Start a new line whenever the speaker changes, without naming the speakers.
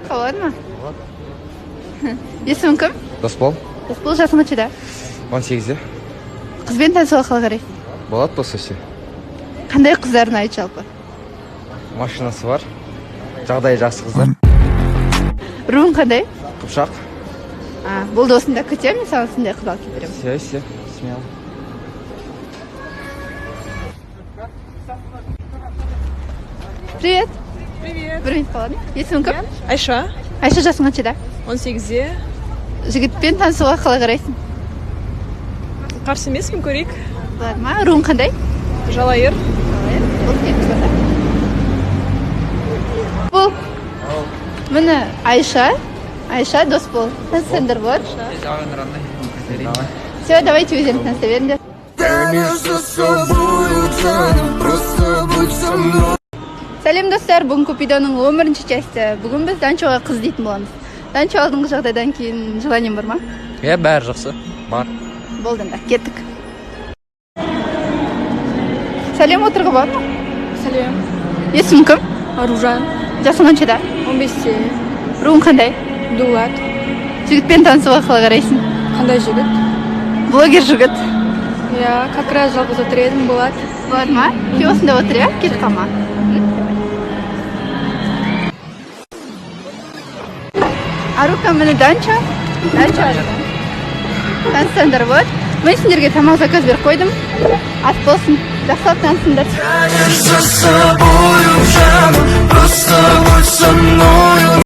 Минутқа болады ма? Есімің кім?
Досбол.
Досбол, жасың қаншада?
18-де.
Қызбен танысуға қалай қарайсың?
Болады болса ше.
Қандай қыздар ұнайды жалпы?
Машинасы бар, жағдайы жақсы қыздар.
Руың қандай?
Қыпшақ.
А, болды, осында күтемін, мен саған сондай қыз алып келіп беремін.
Все, все, смело.
Привет.
Привет.
Бір минутқа болады ма? Есімің кім?
Айша.
Айша, жасың қаншада?
18-де.
Жігітпен танысуға қалай қарайсың?
Қарсы емеспін, көрейік.
Болады ма? Руың қандай?
Жалайыр.
Болды, кеттік онда. Бұл міне Айша. Айша, Досбол, танысаңдар болады. Все, давайте, өздерің таныса беріңдер.
Просто будь со мной.
Сәлем, достар! Бүгін Купидоның 11-ші часті. Бүгін біз Данчоға қыз іздейтін боламыз. Данчо, алдыңғы жағдайдан кейін желаниең бар ма?
Иә, бәрі жақсы, бар.
Болды онда, кеттік. Сәлем, отыруға болады ма?
Сәлем.
Есімің кім?
Аружан.
Жасың қаншада?
15-те.
Руың қандай?
Дулат.
Жігітпен танысуға қалай қарайсың?
Қандай жігіт?
Блогер жігіт.
Иә, как раз жалғыз отыр едім, болады.
Болады ма? Сен осында отыр, иә, кетіп қалма. Арука, міне Данчо. Данчо, таныссаңдар болады. Мен сендерге тамақ заказ беріп қойдым, ас болсын, жақсылап танысыңдар.
Тянешь за собою в жану. Просто будь со мною.